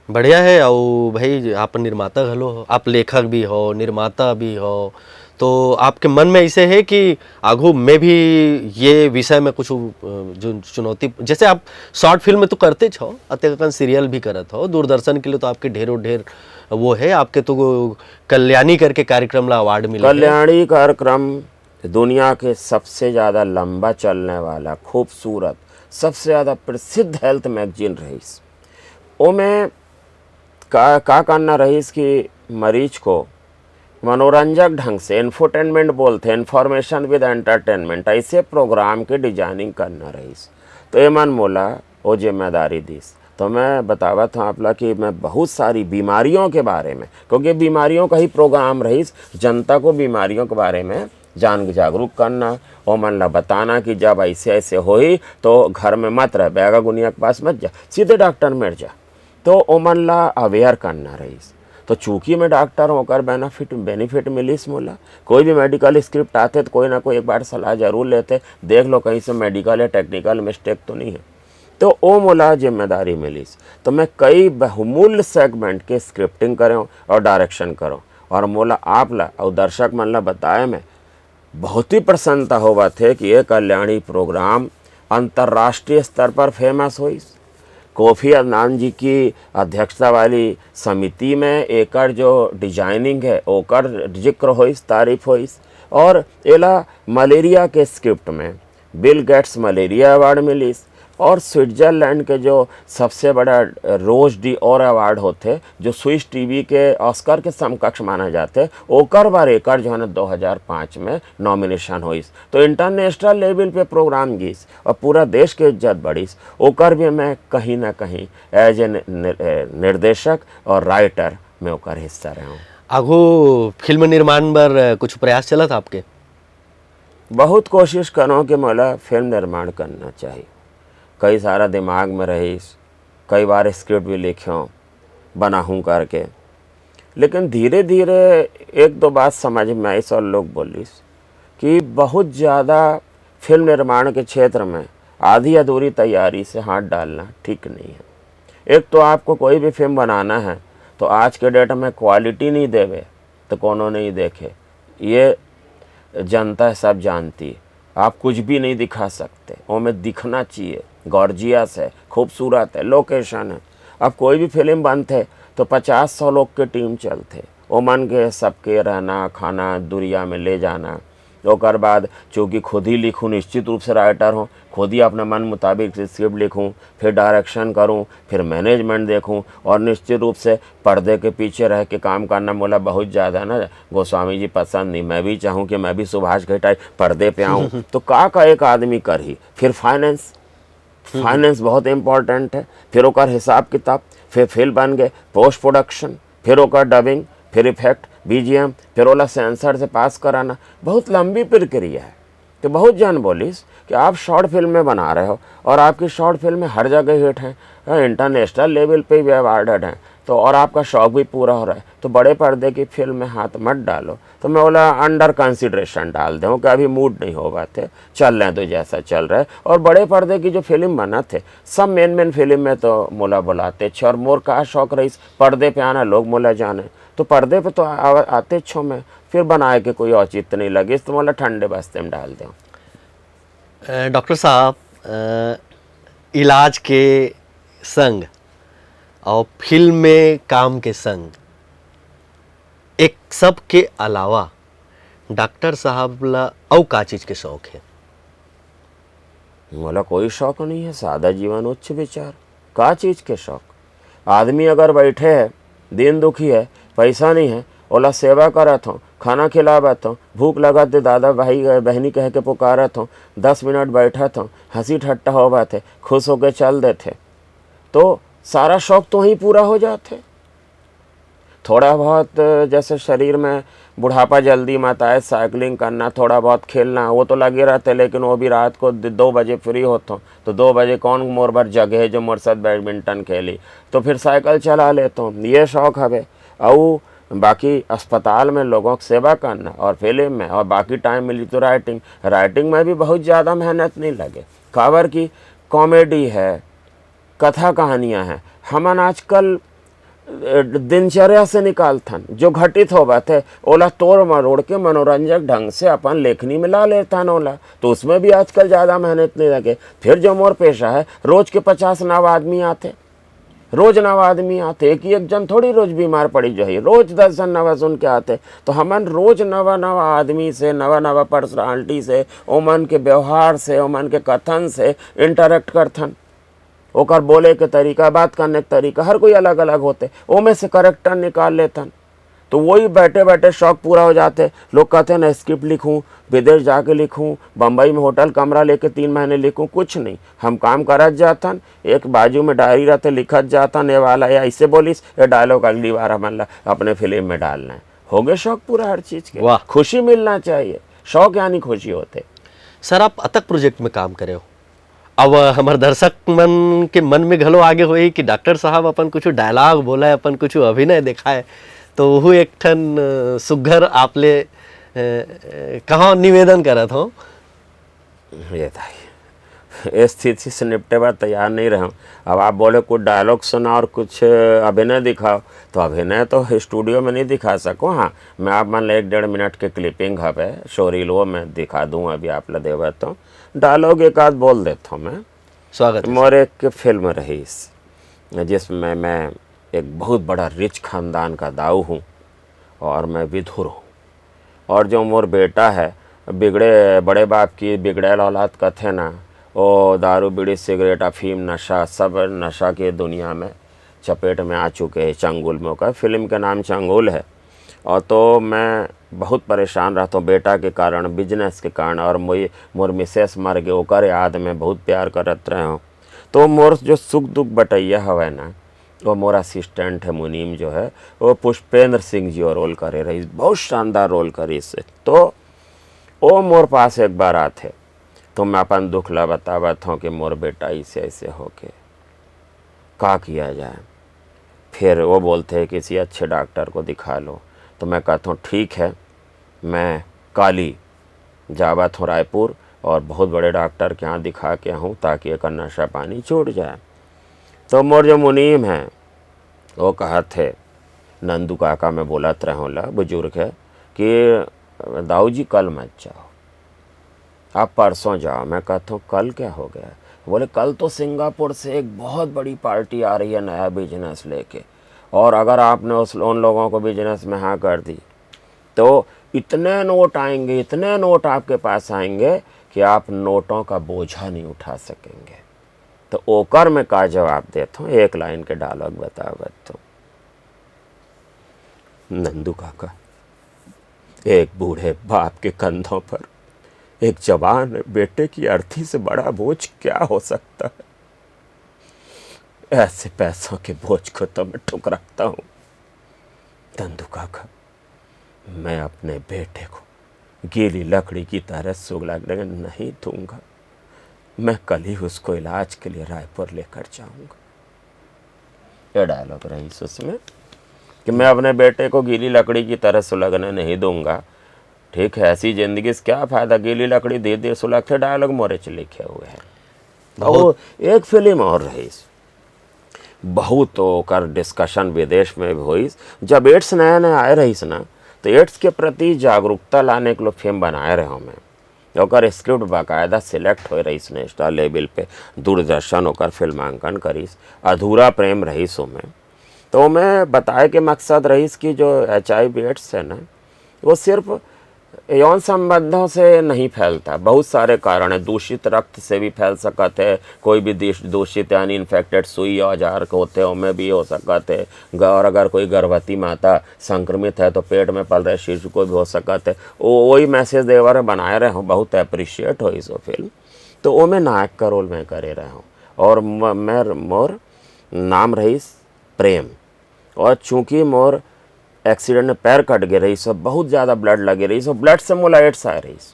बढ़िया है। और भाई, आप निर्माता घलो हो, आप लेखक भी हो, निर्माता भी हो, तो आपके मन में ऐसे है कि आगू मैं भी ये विषय में कुछ, अ, जो चुनौती, जैसे आप शॉर्ट फिल्म में तो करते छो, अतेकन सीरियल भी करत हो, दूरदर्शन के लिए तो आपके ढेरों ढेर वो है, आपके तो वो कल्याणी करके कार्यक्रम ला अवार्ड मिला है। कल्याणी कार्यक्रम दुनिया के सबसे ज़्यादा लंबा चलने वाला, खूबसूरत, सबसे ज़्यादा प्रसिद्ध हेल्थ मैगजीन रहीस। ओमे का, का करना रहीस कि मरीज को मनोरंजक ढंग से, इन्फोटेनमेंट बोलते, इन्फॉर्मेशन विद एंटरटेनमेंट, ऐसे प्रोग्राम के डिजाइनिंग करना रहीस। तो एमन मोला वो जिम्मेदारी दीस। तो मैं बतावत हूँ आप ला कि मैं बहुत सारी बीमारियों के बारे में, क्योंकि बीमारियों का ही प्रोग्राम रहीस, जनता को बीमारियों के बारे में जान जागरूक करना, ओमन ला बताना कि जब ऐसे ऐसे होही तो घर में मत रह, बैगा गुनिया के पास मत जा, सीधे डॉक्टर मेर जा। तो ओमन ला अवेयर करना रहीस। तो चूंकि मैं डॉक्टर हूँ, ओकर बेनिफिट, बेनिफिट मिलिस मोला। कोई भी मेडिकल स्क्रिप्ट आते तो कोई ना कोई एक बार सलाह जरूर लेते, देख लो कहीं से मेडिकल या टेक्निकल मिस्टेक तो नहीं है। तो ओ मोला जिम्मेदारी मिलिस, तो मैं कई बहुमूल्य सेगमेंट के स्क्रिप्टिंग करें और डायरेक्शन करें, और मोला आप ला और दर्शक मन ला बताए में बहुत ही प्रसन्नता होवत हे कि ये कल्याणी प्रोग्राम अंतर्राष्ट्रीय स्तर पर फेमस होइस। कोफी अन्नान जी की अध्यक्षता वाली समिति में एकर जो डिजाइनिंग है, ओकर जिक्र होइस, तारीफ होइस। और एला मलेरिया के स्क्रिप्ट में बिल गेट्स मलेरिया अवार्ड मिलिस, और स्विट्जरलैंड के जो सबसे बड़ा रोज डी और अवार्ड होथे, जो स्विस टीवी के ऑस्कर के समकक्ष माना जाथे, ओकर बर एकर जो है ना दो हज़ार पाँच में नॉमिनेशन होइस। तो इंटरनेशनल लेवल पे प्रोग्राम गिस और पूरा देश के इज्जत बढ़िस। ओकर भी मैं कहीं ना कहीं एज ए निर्देशक और राइटर में ओकर हिस्सा रहे हूँ। आगू फिल्म निर्माण बर कुछ प्रयास चलत आपके? बहुत कोशिश करो कि मोला फिल्म निर्माण करना चाहिए। कई सारा दिमाग में रहीस, कई बार स्क्रिप्ट भी लिख्यों, बनाहूँ करके, लेकिन धीरे धीरे एक दो बात समझ में आइस और लोग बोलिस कि बहुत ज़्यादा फिल्म निर्माण के क्षेत्र में आधी अधूरी तैयारी से हाथ डालना ठीक नहीं है। एक तो आपको कोई भी फिल्म बनाना है तो आज के डेट में क्वालिटी नहीं देवे तो कोनो नहीं देखे, ये जनता है, सब जानती है। आप कुछ भी नहीं दिखा सकते, ओमे दिखना चाहिए, गॉर्जियस है, खूबसूरत है, लोकेशन है। अब कोई भी फिल्म बनथे तो पचास सौ लोग के टीम चलथे, ओमन के सबके रहना खाना दुरिया में ले जाना। ओकर बाद चूँकि खुद ही लिखूँ, निश्चित रूप से राइटर हूँ, खुद ही अपने मन मुताबिक स्क्रिप्ट लिखूँ, फिर डायरेक्शन करूँ, फिर मैनेजमेंट देखूँ और निश्चित रूप से पर्दे के पीछे रह के काम करना मोला बहुत ज़्यादा ना गोस्वामी जी पसंद नहीं। मैं भी चाहूँ कि मैं भी सुभाष घई टाइप पर्दे पे आऊँ। तो का का एक आदमी करही? फिर फाइनेंस, फाइनेंस बहुत इंपॉर्टेंट है। फिर ओकर हिसाब किताब, फिर फिल्म बन गए, पोस्ट प्रोडक्शन, फिर ओकर डबिंग, फिर इफेक्ट, बीजीएम, फिर ओला सेंसर से पास कराना, बहुत लंबी प्रक्रिया है। तो बहुत जन बोलिस कि आप शॉर्ट फिल्म में बना रहे हो और आपकी शॉर्ट फिल्म हर जगह हिट हैं, इंटरनेशनल लेवल पे भी अवार्डेड हैं, तो और आपका शौक भी पूरा हो रहा है, तो बड़े पर्दे की फिल्म में हाथ मत डालो। तो मैं बोला, अंडर कंसिडरेशन डाल दें कि अभी मूड नहीं हो बात है, चल रहे हैं तो जैसा चल रहा है। और बड़े पर्दे की जो फिल्म बनत हे, सब मेन मेन फिल्म में तो मोला बुलाते छे और मोर का शौक रहीस पर्दे पे आना, लोग मोला जाने, तो पर्दे पे तो आ- आते छो मैं, फिर बनाए के कोई औचित्य नहीं लगिस, तो मोला ठंडे बस्ते में डाल दें। अ, डॉक्टर साहब, अ, इलाज के संग और फिल्म में काम के संग, एक सब के अलावा डॉक्टर साहब ला अउ का चीज के शौक है? मोला कोई शौक नहीं है, सादा जीवन उच्च विचार। का चीज के शौक? आदमी अगर बैठे है, दिन दुखी है, पैसा नहीं है, ओला सेवा करत हो, खाना खिलावत हो, भूख लगत दे दादा भाई बहनी कह के पुकारत हो, दस मिनट बैठत हो, हंसी ठट्टा होवत है, खुश होके चल देथे, तो सारा शौक तो वहीं पूरा हो जाथे। थोड़ा बहुत जैसे शरीर में बुढ़ापा जल्दी मत आए, साइकिलिंग करना, थोड़ा बहुत खेलना, वो तो लगे रहते, लेकिन वो भी रात को द- दो बजे फ्री होता हूँ, तो दो बजे कौन मोर बर जगे है जो मोर साथ बैडमिंटन खेली, तो फिर साइकिल चला लेता हूँ, ये शौक हवे। अउ बाकी अस्पताल में लोगों की सेवा करना और फिल्म में और बाकी टाइम मिली तो राइटिंग। राइटिंग में भी बहुत ज़्यादा मेहनत नहीं लगे, काबर की कॉमेडी है, कथा कहानियाँ हैं। हमन आजकल अ, दिनचर्या से निकालथन, जो घटित होवत है ओला तोड़ मरोड़ के मनोरंजक ढंग से अपन लेखनी में ला लेथन ओला, तो उसमें भी आजकल ज़्यादा मेहनत नहीं लगे। फिर जो मोर पेशा है, रोज के पचास नवा आदमी आथे, रोज नवा आदमी आथे, एक ही एक जन थोड़ी रोज बीमार पड़ी जो है, रोज दस जन नवा सुन के आथे। तो हमन रोज नवा नवा आदमी से, नवा नवा पर्सनालिटी से, ओमन के व्यवहार से, ओमन के कथन से इंटरेक्ट करथन। ओकर बोले के तरीका, बात करने के तरीका, हर कोई अलग अलग होते, ओमे से करेक्टर निकाल लेथन। तो वही बैठे बैठे शौक पूरा हो जाते। लोग कहते हैं ना, स्क्रिप्ट लिखूं, विदेश जाके लिखूं, बम्बई में होटल कमरा लेके तीन महीने लिखूं, कुछ नहीं। हम काम करत जाथन, एक बाजू में डायरी रहते, लिखत जाथन, ये वाला ये ऐसे बोलिस, ये डायलॉग अगली बार हमन ला अपने फिल्म में डालना है। हो गए शौक पूरा हर चीज के। वाह। खुशी मिलना चाहिए, शौक यानी खुशी होते। सर, आप अतक प्रोजेक्ट में काम करे हो, अब हमर दर्शक मन के मन में घलो आगे होही कि डॉक्टर साहब अपन कुछ डायलॉग बोले, अपन कुछ अभिनय दिखाए, तो वहू एक ठन अ, सुग्घर आप ले अ, अ, कहाँ निवेदन करत हो। ये था, ये स्थिति से निपटे बर तैयार नहीं रहे। अब आप बोले कुछ डायलॉग सुना और कुछ अभिनय दिखाओ, तो अभिनय तो स्टूडियो में नहीं दिखा सको। हाँ, मैं आप मन ला एक डेढ़ मिनट के क्लिपिंग हवे, शोरील, वो मैं दिखा दूँ अभी आप ला देवे तो। डायलॉग एक आध बोल देता हूँ मैं। स्वागत है। मोर एक फिल्म रहीस, जिसमें मैं एक बहुत बड़ा रिच खानदान का दाऊ हूँ और मैं विधुर हूँ। और जो मोर बेटा है, बिगड़े, बड़े बाप की बिगड़ैल औलाद कथे ना, वो दारू, बीड़ी, सिगरेट, अफीम, नशा, सब नशा के दुनिया में चपेट में आ चुके हैं। चंगुल में ओकर फिल्म के नाम चंगुल है। और तो मैं बहुत परेशान रहता हूँ बेटा के कारण, बिजनेस के कारण, और मोई मोर मिसेस मर गए, ओकर याद में बहुत प्यार करत रहे हूँ। तो मोर जो सुख दुख बटैया हवै ना, वो मोर असिस्टेंट है मुनीम जो है, वो पुष्पेंद्र सिंह जी वो रोल करे रही, बहुत शानदार रोल करी से। तो वो मोर पास एक बार आते, तो मैं अपन दुख ला बतावत हूँ कि मोर बेटा ऐसे ऐसे होके का किया जाए। फिर वो बोलते हैं किसी अच्छे डॉक्टर को दिखा लो। तो मैं कहता हूँ ठीक है, मैं काली जावत हूँ रायपुर और बहुत बड़े डॉक्टर के यहाँ दिखा के हूँ, ताकि एक नशा पानी छूट जाए। तो मोर जो मुनीम है वो कहत है, नंदू काका मैं बोलत रहूँ ला बुजुर्ग है कि दाऊ जी कल मत जाओ, आप परसों जाओ। मैं कहता हूँ कल क्या हो गया? बोले कल तो सिंगापुर से एक बहुत बड़ी पार्टी आ रही है नया बिजनेस लेके, और अगर आपने उस उन लोगों को बिजनेस में हाँ कर दी तो इतने नोट आएंगे, इतने नोट आपके पास आएंगे कि आप नोटों का बोझा नहीं उठा सकेंगे। तो ओकर में का जवाब देता हूँ, एक लाइन के डायलॉग बतावत हूँ। नंदू काका, एक बूढ़े बाप के कंधों पर एक जवान बेटे की अर्थी से बड़ा बोझ क्या हो सकता है? ऐसे पैसों के बोझ को तो मैं ठुकराता हूँ। नंदू काका, मैं अपने बेटे को गीली लकड़ी की तरह सुलगने नहीं दूंगा। मैं कल ही उसको इलाज के लिए रायपुर लेकर जाऊंगा। ये डायलॉग रही उसमें कि मैं अपने बेटे को गीली लकड़ी की तरह सुलगने नहीं दूंगा। ठीक है, ऐसी जिंदगी से क्या फायदा, गीली लकड़ी धीरे धीरे सुलगथे, डायलॉग मोरे च लिखे हुए हैं। बहुत। और एक फिल्म और रही, बहुत ओकर डिस्कशन विदेश में भी होइस। जब एड्स नया नया आए रहिस ना, तो एड्स के प्रति जागरूकता लाने के लिए फिल्म बनाए रहे मैं। ओकर स्क्रिप्ट बाकायदा सिलेक्ट होए रहिस नेशनल लेवल पे, दूरदर्शन ओकर फिल्मांकन करिस, अधूरा प्रेम रहिस ओमे। तो ओमे बताए के मकसद रहिस कि जो एच आई वी एड्स है ना, वो सिर्फ यौन संबंधों से नहीं फैलता, बहुत सारे कारण है। दूषित रक्त से भी फैल सकत है, कोई भी दिश-, दूषित यानी इन्फेक्टेड सुई औजार के होते हैं, ओमे भी हो सकत है। ग-, और अगर कोई गर्भवती माता संक्रमित है तो पेट में पल रहे शिशु को भी हो सकत है। वो वही मैसेज देवर बनाए रहे हो, बहुत अप्रिशिएट हो इस फिल्म। तो ओमे नायक का रोल मैं करे रहे हूँ और म-, मैं मोर नाम रहीस प्रेम। और चूंकि मोर एक्सीडेंट में पैर कट गे रहिस, बहुत ज़्यादा ब्लड लगे रहिस, और ब्लड से मोला एड्स आए रहिस।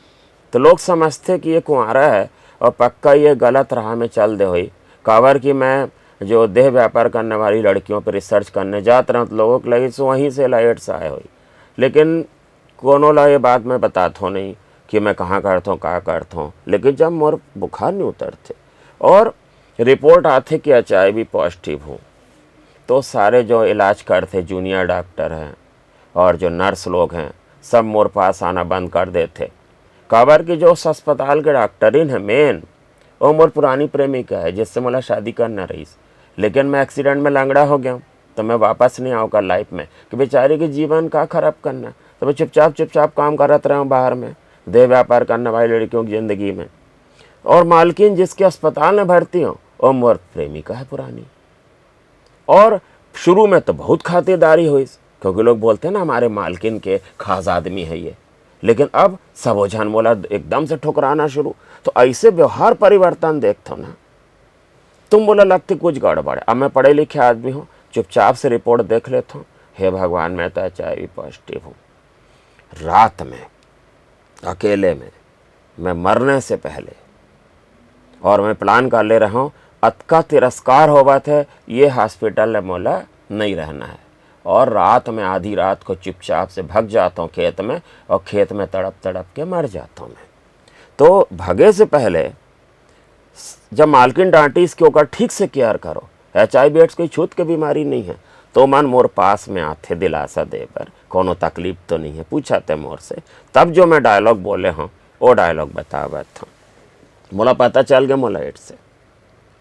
तो लोग समझते कि ये कुंवारा है और पक्का ये गलत राह में चल दे होई, काबर कि मैं जो देह व्यापार करने वाली लड़कियों पर रिसर्च करने जात रहा, तो लोगों के लगे से वहीं से ला एड्स आए होई। लेकिन कोनो ला ये बात मैं बतात हो नहीं कि मैं कहाँ करता हूँ, का करता हूँ। लेकिन जब मोर बुखार नहीं उतरते और रिपोर्ट आते कि एच आई वी पॉजिटिव हूँ, तो सारे जो इलाज करते जूनियर डॉक्टर हैं और जो नर्स लोग हैं, सब मोर पास आना बंद कर देते। काबर कि जो उस अस्पताल के डॉक्टरिन है मेन, वो मोर पुरानी प्रेमिका है, जिससे मोला शादी करना रहीस। लेकिन मैं एक्सीडेंट में लंगड़ा हो गया हूँ, तो मैं वापस नहीं आऊँगा लाइफ में। कि बेचारे के जीवन का खराब करना, तो मैं चुपचाप चुपचाप काम करत रहा हूँ बाहर में, देह व्यापार करने वाली लड़कियों की ज़िंदगी में। और मालकिन जिसके अस्पताल में भर्ती हो, वो मोर प्रेमिका है पुरानी। और शुरू में तो बहुत खातिरदारी होइस, क्योंकि लोग बोलते हैं ना, हमारे मालकिन के खास आदमी है ये। लेकिन अब सबो झन मोला एकदम से ठुकराना शुरू। तो ऐसे व्यवहार परिवर्तन देखता हूँ ना, तुम बोला लगते कुछ गड़बड़ है। अब मैं पढ़े लिखे आदमी हूँ, चुपचाप से रिपोर्ट देख लेता हूँ, हे भगवान, मैं तो एच आई वी पॉजिटिव हूँ। रात में अकेले में, मैं मरने से पहले, और मैं प्लान कर ले रहा हूँ, अतका तिरस्कार होवत है, ये हॉस्पिटल में मोला नहीं रहना है। और रात में, आधी रात को चुपचाप से भग जाता हूँ खेत में, और खेत में तड़प तड़प के मर जाता हूँ मैं। तो भगे से पहले जब मालकिन डांटी इसके, ओकर ठीक से केयर करो, एच आई वी एड्स कोई छूत के बीमारी नहीं है, तो मन मोर पास में आथे दिलासा दे बर, कोनो तकलीफ तो नहीं है, पूछा थे मोर से। तब जो मैं डायलॉग बोले हूँ, वो डायलॉग बतावत हूँ। मोला पता चल गया मोला एड्स है,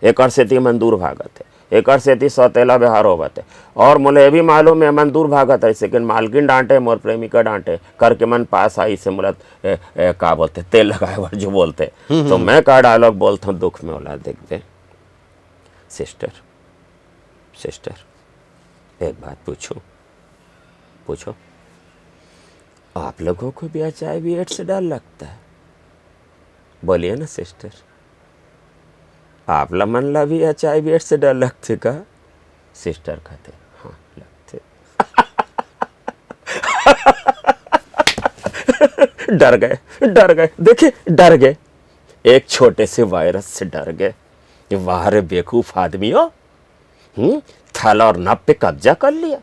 एकर सेती मन दूर भागत है। एकर सेती सौतेला व्यवहार होवत हे। और मोला ये भी मालूम हे, मन दूर भागत रहिस, लेकिन मालकिन डांटे, मोर प्रेमिका डांटे, करके मन पास आइस हे, मोला, ए, ए, का बोलथे, तेल लगाए बर जो बोलथे। तो मैं का डायलॉग बोलथों दुख में, ओला देख दे। सिस्टर, सिस्टर, एक बात पूछूं? पूछो। आप लोगों को भी एचआईवी एड्स से डर लगता है? बोलिए ना सिस्टर, आप ला मन ला भी एचआईवी एड्स से डर लगथे का? सिस्टर कहते, हाँ, लगथे। डर गए, डर गए, देखे, डर गए। एक छोटे से वायरस से डर गए। ये वाह रे बेवकूफ आदमी हो। हम्म, थल और नभ पे कब्जा कर लिया।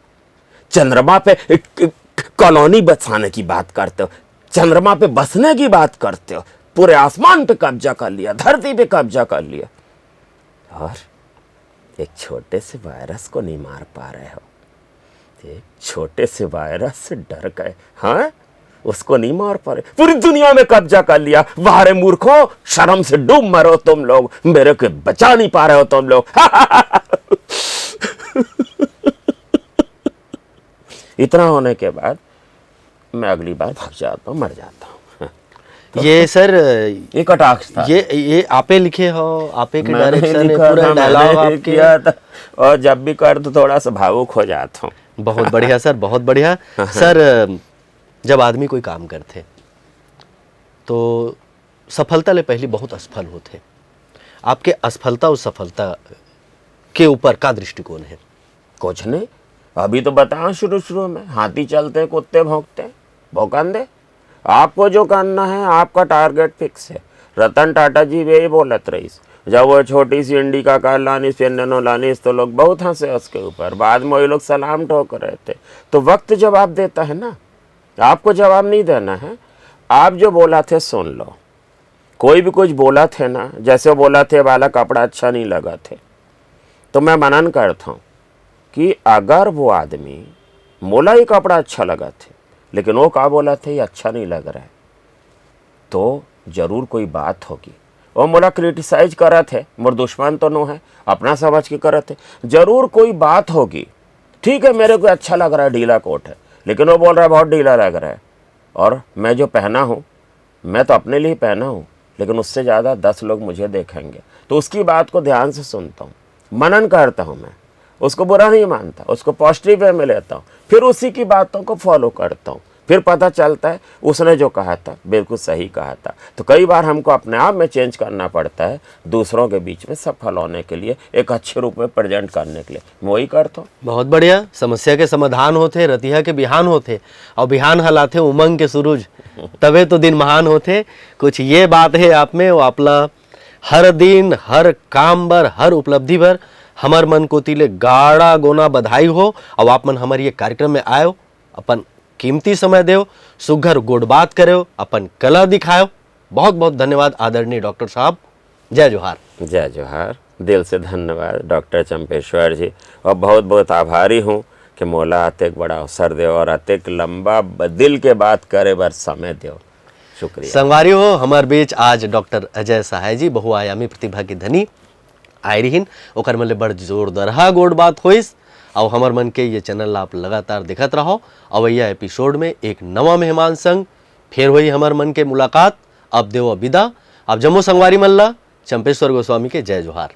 चंद्रमा पे, क-, क-, कॉलोनी बसाने की बात करते हो, चंद्रमा पे बसने की बात करते हो, पूरे आसमान पे कब्जा कर लिया, धरती पे कब्जा कर लिया। और एक छोटे से वायरस को नहीं मार पा रहे हो। एक छोटे से वायरस से डर गए, हाँ, उसको नहीं मार पा रहे, पूरी दुनिया में कब्जा कर लिया। वाह रे मूर्खों, शर्म से डूब मरो तुम लोग, मेरे को बचा नहीं पा रहे हो तुम लोग। इतना होने के बाद मैं अगली बार भाग जाता हूँ, मर जाता हूँ। ये सर, ये कटाक्ष था। ये ये आपे लिखे हो, आपे के मैंने डायरेक्शन है, लिखा पूरा था, मैंने डायलॉग ही आपके। किया था। और जब भी कर तो थोड़ा सा भावुक हो जाता हूँ। बहुत बढ़िया सर, बहुत बढ़िया। सर, जब आदमी कोई काम करथे तो सफलता ले पहली बहुत असफल होथे। आपके असफलता और सफलता के ऊपर का दृष्टिकोण है? कुछ नहीं, अभी तो बताओ, शुरू शुरू में हाथी चलते हैं, कुत्ते भौंकते हैं, भौंकन दे। आपको जो करना है, आपका टारगेट फिक्स है। रतन टाटा जी भी यही बोलत रहीस, जब वो छोटी सी इंडिका कार लानिस, फिर नैनो लानिस, तो लोग बहुत हंसे उसके ऊपर। बाद में वही लोग सलाम ठोक रहे थे। तो वक्त जवाब देता है ना, आपको जवाब नहीं देना है। आप जो बोला थे सुन लो, कोई भी कुछ बोला थे ना, जैसे बोला थे वाला कपड़ा अच्छा नहीं लगा थे, तो मैं मनन करता हूँ कि अगर वो आदमी, मोला ही कपड़ा अच्छा लगा थे, लेकिन वो का बोला थे ये अच्छा नहीं लग रहा है, तो जरूर कोई बात होगी। वो मोला क्रिटिसाइज करत है, मोर दुश्मन तो नो है, अपना समझ के करत है, जरूर कोई बात होगी। ठीक है, मेरे को अच्छा लग रहा है, ढीला कोट है, लेकिन वो बोल रहा है बहुत ढीला लग रहा है। और मैं जो पहना हूँ, मैं तो अपने लिए पहना हूँ, लेकिन उससे ज़्यादा दस लोग मुझे देखेंगे। तो उसकी बात को ध्यान से सुनता हूँ, मनन करता हूँ मैं, उसको बुरा नहीं मानता, उसको पॉजिटिव वे में लेता हूँ, फिर उसी की बातों को फॉलो करता हूँ। फिर पता चलता है उसने जो कहा था बिल्कुल सही कहा था। तो कई बार हमको अपने आप में चेंज करना पड़ता है दूसरों के बीच में सफल होने के लिए, एक अच्छे रूप में प्रेजेंट करने के लिए। मैं वही करता हूँ। बहुत बढ़िया। समस्या के समाधान होथे, रतिहा के बिहान होथे, और बिहान हलाथे उमंग के सूरज, तबे तो दिन महान होथे। कुछ ये बात है आप में, वो आपला हर दिन, हर काम बर, हर उपलब्धि बर हमर मन कोति ले गाड़ा गोना बधाई हो। और आप मन हमर ये कार्यक्रम में आयो, अपन कीमती समय देव, सुघर गोठ बात करेव, अपन कला दिखायो। बहुत बहुत धन्यवाद आदरणीय डॉक्टर साहब। जय जोहार। जय जोहार। दिल से धन्यवाद डॉक्टर चंपेश्वर जी, और बहुत बहुत आभारी हूँ कि मोला अतेक बड़ा अवसर देव और अतेक लंबा ब-, दिल के बात करे बर समय देव। शुक्रिया। संगवारी हो, हमर बीच आज डॉक्टर अजय सहाय जी, बहुआयामी प्रतिभा के धनी, आए रहिन। ओकर मन ले बड़ जोरदरहा गोठ बात होइस। अउ हमर मन के ये चैनल ला आप लगातार देखत रहो। अवैया एपिसोड में एक नवा मेहमान संग फेर होई हमर मन के मुलाकात। अब देवो बिदा। आप जम्मो संगवारी मन ला चंपेश्वर गोस्वामी के जय जोहार।